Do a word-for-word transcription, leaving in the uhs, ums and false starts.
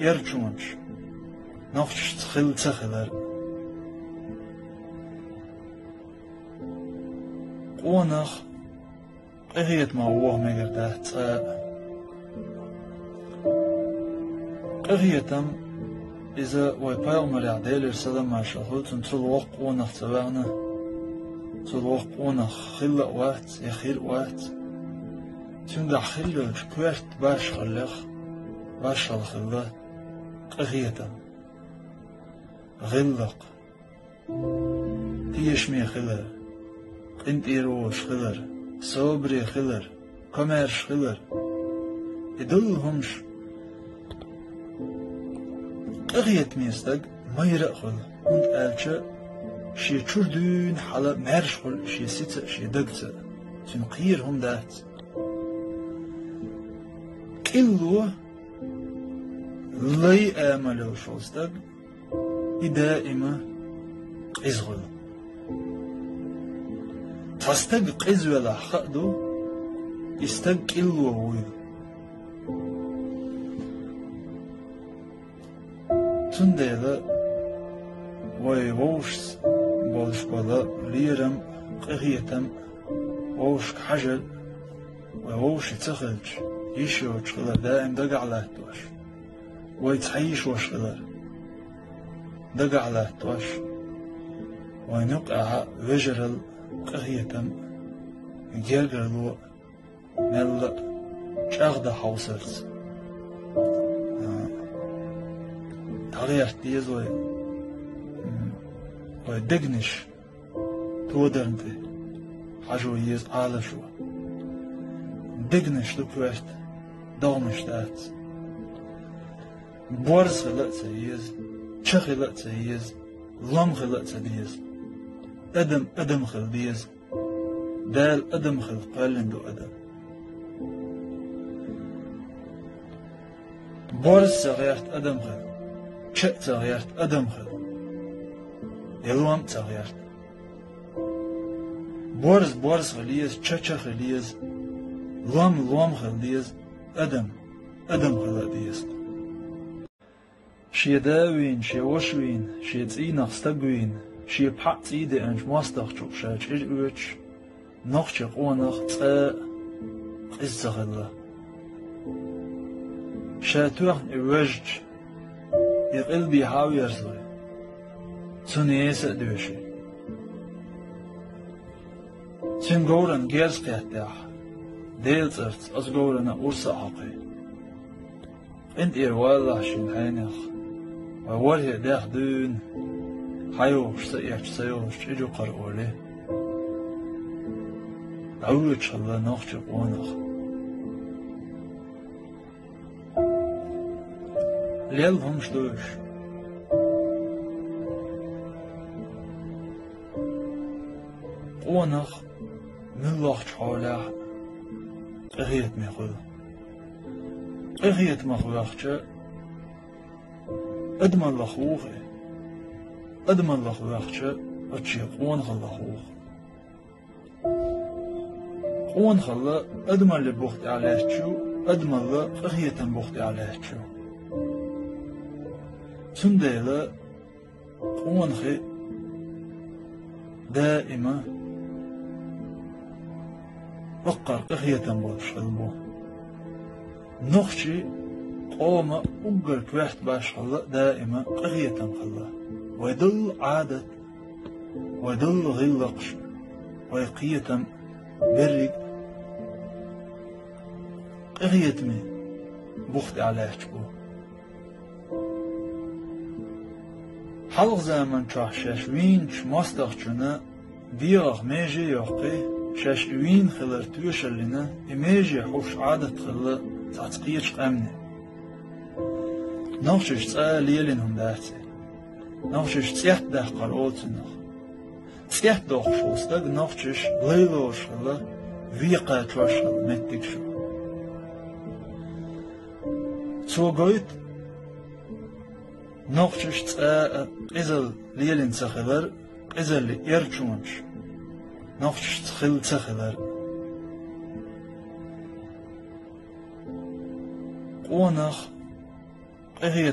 эрчонаш нохчашца хилла ца хилар. Къонах къинхетамах воха мегар дац цкъа а. Къинхетам, иза вай пайхамарах, Делера салам-маршалла хуьлда цунна, цул воккха къонах ца ваьхна, цул воккха къонах хилла а вац, я хир а вац. Цуьнгахь хилла йолчу коьрта башхаллех башхалла хилла къинхетам, гӀиллакх, тешаме хилар, къинтӀера волуш хилар, собаре хилар, комаьрша хилар. И долу хӀумаш къинхетаме стаг майра а хуьлу, хӀунда аьлча шен чуьра дуьйна хьала маьрша хуьлу шен сица а, шен дагца а. Цуьнан кхера хӀума дац. КӀилло, лай амал йолуш волу стаг, и даима къиза хуьлу. Цхьа стаг къиза велахь, хаа ду, и стаг кӀилло вуйла. Цундела вай вовшашца болуш болу лерам а, къинхетам а, вовшашка хьажар а, вай вовшийн ца хилча, йиш йоцуш хилар даим дагахь латтош, вай цхьа йиш ваша хилар дагахь латтош, вайн юккъехь вежаралла, къинхетам а, гергарло а мелла а чӀагӀдан хьовсарца, а, дӀагӀерта деза вай, м, вай дегнаш тодарна тӀе хьажо еза Ӏалашо. Дегнаш ду коьрта, догӀмаш дац. Борз хила а ца еза, ча хила а ца еза, лом хила а ца деза. Адам адам хила деза. Дала адам хила кхоьллина ду адам. Борз ца гӀерта адам хила, ча а ца гӀерта адам хила, я лом а ца гӀерта. Борз борз хила еза, ча ча хила еза, лом лом хила деза, адам адам хила а деза. Шен да вийна, шен ваша вийна, шен цӀийнах стаг вийна, шен пхьаъ цӀий деанчу мостагӀчух ша чӀир оьцуш, нохчийн къонах цкъа а къиза ца хилла. Ша тоьхна и вежча, и къилбехьа а верзой, цунна еса а доьший. Цуьнан говрана герз кхеттехь, Делан цӀарца оцу говрана урс а хьокхий. КъинтӀера валалахь шена хьенех, вай ворхӀе дехьа дуьйна, хьайогӀуш са эцча ца йолуш чӀир ю-кх хӀара олий. ДӀавоьдуш хилла нохчийн къонах. Лелла хӀумаш ду уьш. Къонах муьлххачу хьолехь а къинхетаме хуьлу. Къинхетамах воьхча, адамаллах вуху и. Адамаллах воьхча, оцу шен къонахаллах вуху. Къонахалла адамаллин бух тӀехь лаьтташ ю, адамалла къинхетаман бух тӀехь лаьтташ ю. Цундела къонахий даима баккхара къинхетам болуш хилла бу. Нохчийн къоман уггар коьрта башхалла а даима къинхетам хилла. Вай долу Ӏадат, вай долу гӀиллакхаш, вай кхетам, берриг къинхетаман бух тӀехь лаьтташ бу. Хьалха заманчохь шаьш вийначу мостагӀчунна дегӀах меже а йоккхий, шаьш и вийна хилар тоьшалла йина, и меже хьуш Ӏадат хилла цхьацца кхечу къаьмнийн. Нохчаша цкъа а лелийна хӀума дац и. Нохчаша цӀетта даккхар олу цунах. ЦӀетта доккхуш волу стаг нохчаша лайлалуш хилла, вен кхачош хилла меттигаш ю. Цо гойту нохчаша цкъа а къизалла лелийна ца хилар, къизаллин эрчонаш нохчашца хилла ца хилар. Къонах къинхетам